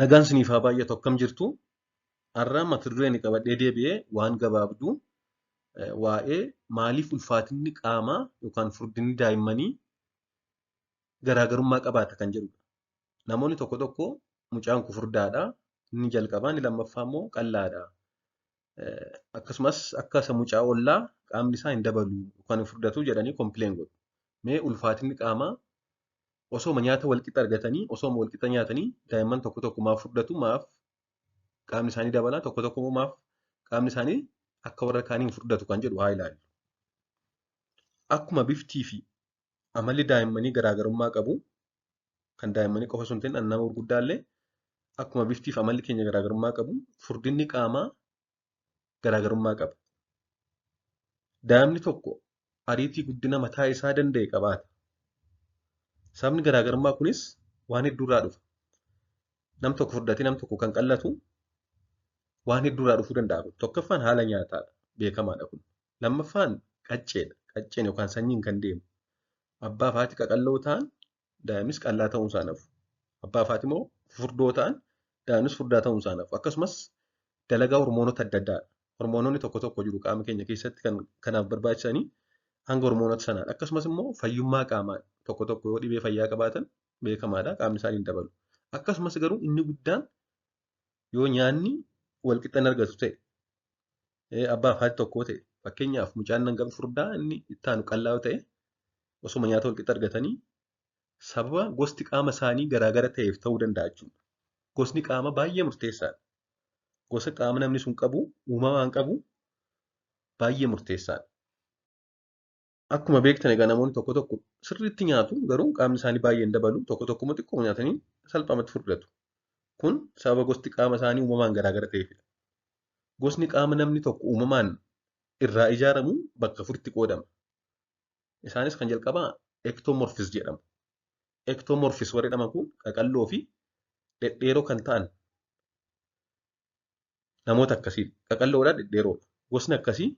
Nagaan isiniif haa baay'atu akkam jirtu? Har'a mata dureen ani qabadhee deebi'ee waan gabaabduu waa'ee maaliif ulfaatinni qaamaa yookaan furdinni daa'immanii garaagarummaa qabaata kan jedhudha. Namoonni tokko tokko mucaan kun furdaadha, inni jalqabaa inni lammaffaa immoo qal'aadha. Akkasumas akka isa mucaa ollaa qaamni isaa hin dabalu yookaan hin furdatu jedhanii complain godhu. Mee ulfaatinni qaamaa osooma nyaata walqixa argatanii osooma walqixa nyaatanii daa'imman tokko tokko maaf furdatu maaf qaamni isaanii dabala tokko tokko immoo maaf qaamni isaanii akka warra kaanii hin furdatu kan jedhu haa ilaallu. Akkuma biftii fi amalli daa'immanii garaagarummaa qabu kan daa'immanii qofa osoo hin ta'in nama gurguddaa illee akkuma biftii fi amalli keenya garaagarummaa qabu furdinni qaamaa garaagarummaa qaba. Daa'imni tokko ariitii guddina mataa isaa danda'e qabaata. Sababni garaagarummaa kunis waan hedduurraa dhufa. Nam tokko furdatee nam tokko kan qallatu waan hedduurraa dhufuu danda'a. Tokkoffaan haala nyaataadha. Beekamaadha kun. Lammaffaan qacceedha. Qacceen yookaan sanyiin kan deemu. Abbaa fi haati qaqalloo ta'an daa'imnis qallaa ta'uun isaa hafu. Abbaa fi haati immoo furdoo ta'an daa'imnis furdaa ta'uun isaa hafu. Akkasumas dalagaa hormoonota adda addaadha. Hormoononni tokko tokko jiru qaama keenya keessatti kan kanaaf barbaachisanii hanga hormoonota sanaadha. Akkasumas immoo fayyummaa qaamaa tokko tokko yoo dhibee fayyaa qabaatan beekamaadha qaamni isaanii hin dabalu. Akkasumas garuu inni guddaan yoo nyaanni walqixa hin argatu ta'e abbaa fi haati tokko ta'e fakkeenyaaf mucaan hangafa furdaa inni itti aanu qallaa yoo ta'e osuma nyaata walqixa argatanii sababa gosti qaama isaanii garaagara ta'eef ta'uu danda'a jechuudha. Gosni qaamaa baay'ee murteessaadha. Gosa qaama namni sun qabu uumamaan qabu baay'ee murteessaadha. Akkuma beektan egaa namoonni tokko tokko sirriitti nyaatu garuu qaamni isaanii baay'ee hin dabalu tokko tokko immoo xiqqoo nyaatanii salphaamatti furdatu. Kun sababa gosti qaama isaanii uumamaan garaagara ta'eefidha. Gosni qaama namni tokko uumamaan irraa ijaaramu bakka afuritti qoodama. Isaanis kan jalqabaa ectomorphs jedhamu. Ectomorphs warri jedhaman kun qaqalloo fi dhedheeroo kan ta'an namoota akkasiidha. Qaqalloodha dhedheeroodha. Gosni akkasii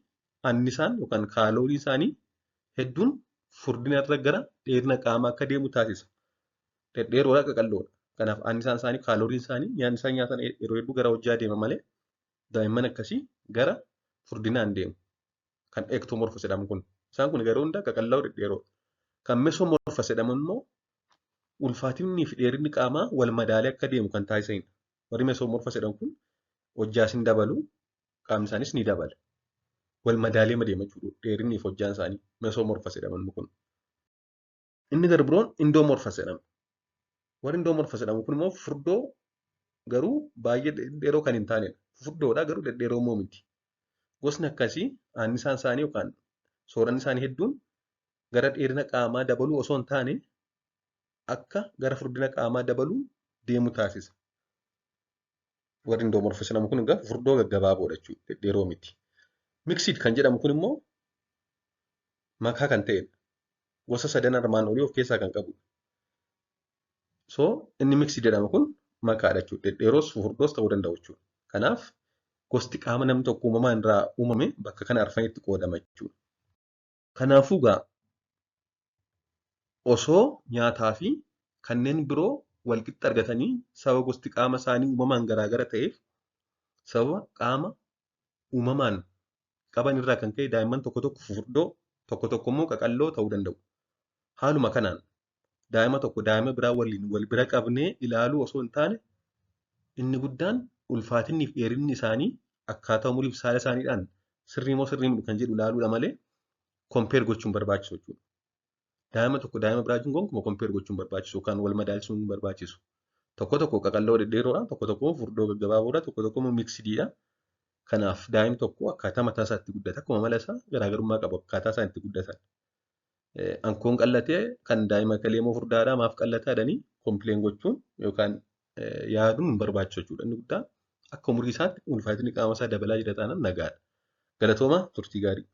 annisaan yookaan kaalooriin isaanii hedduun furdina irra gara dheerina qaamaa akka deemu taasisa. Dhedheeroodha qaqalloodha. Kanaaf annisaan isaanii kaalooriin isaanii nyaanni isaan nyaatan yeroo hedduu gara hojjaa deema malee daa'imman akkasii gara furdinaan deemu. Kan ectomorphs jedhamu kun. Isaan kun garuu hunda qaqalloo dhedheeroodha. Kan mesomorphs jedhamu immoo ulfaatinni fi dheerinni qaamaa wal madaalee akka deemu kan taasisanidha. Warri mesomorphs jedhamu kun hojjaas hin dabalu qaamni isaanis ni dabala. Wal madaalee deema jechuudha dheerinni fi hojjaan isaanii mesomorphs jedhaman kun. Inni gara biroon endomorphs jedhama. Warri endomorphs jedhamu kun immoo furdoo garuu baay'ee dhedheeroo kan hin taanedha. Furdoodha garuu dhedheeroo immoo miti. Gosni akkasii annisaan isaanii yookaan sooranni isaanii hedduun gara dheerina qaamaa dabaluu osoo hin taane akka gara furdina qaamaa dabaluu deemu taasisa. Warri endomorphs jedhamu kun egaa furdoo gaggabaaboodha jechuudha dhedheeroo miti. Mixed kan jedhamu kun immoo makaa kan ta'edha. Gosa sadan armaan olii of keessaa kan qabudha. So inni mixed jedhamu kun makaadha jechuudha. Dhedheeroos furdoos ta'uu danda'u jechuudha. Kanaaf gosti qaama namni tokko uumamaan irraa uumame bakka kana arfanitti qoodama jechuudha. Kanaafuu egaa osoo nyaataa fi kanneen biroo walqixa argatanii sababa gosti qaama isaanii uumamaan garaagara ta'eef sababa qaama uumamaan qaban irraa kan ka'e daa'imman tokko tokko fufurdoo tokko tokko immoo qaqalloo ta'uu danda'u. Haaluma kanaan daa'ima tokko daa'ima biraa waliin wal bira qabnee ilaaluu osoo hin taane inni guddaan ulfaatinni fi dheerinni isaanii akkaataa umurii fi saala isaaniidhaan sirrii moo sirrii miti kan jedhu ilaaluudha malee compare gochuun barbaachisu jechuudha. Daa'ima tokko daa'ima biraa wajjin gonkumaa compare gochuun barbaachisu yookaan wal madaalchisuun hin barbaachisu. Tokko tokko qaqalloo dhedheeroodha, tokko tokko furdoo gaggabaaboodha, tokko tokko immoo mixediidha. Kanaaf daa'imni tokko akkaataa mataa isaatti guddata. Akkuma mala isaa garaagarummaa qabu akkaataa isaan itti guddatan. Ankoon qallatee kan daa'ima kalee immoo furdaadha maaf qallataa jedhanii complain gochuun yookaan yaaduun hin barbaachisu jechuudha. Inni guddaan akka umurii isaatti ulfaatinni qaama isaa dabalaa jira taanaan nagaadha. Galatooma turtii gaarii.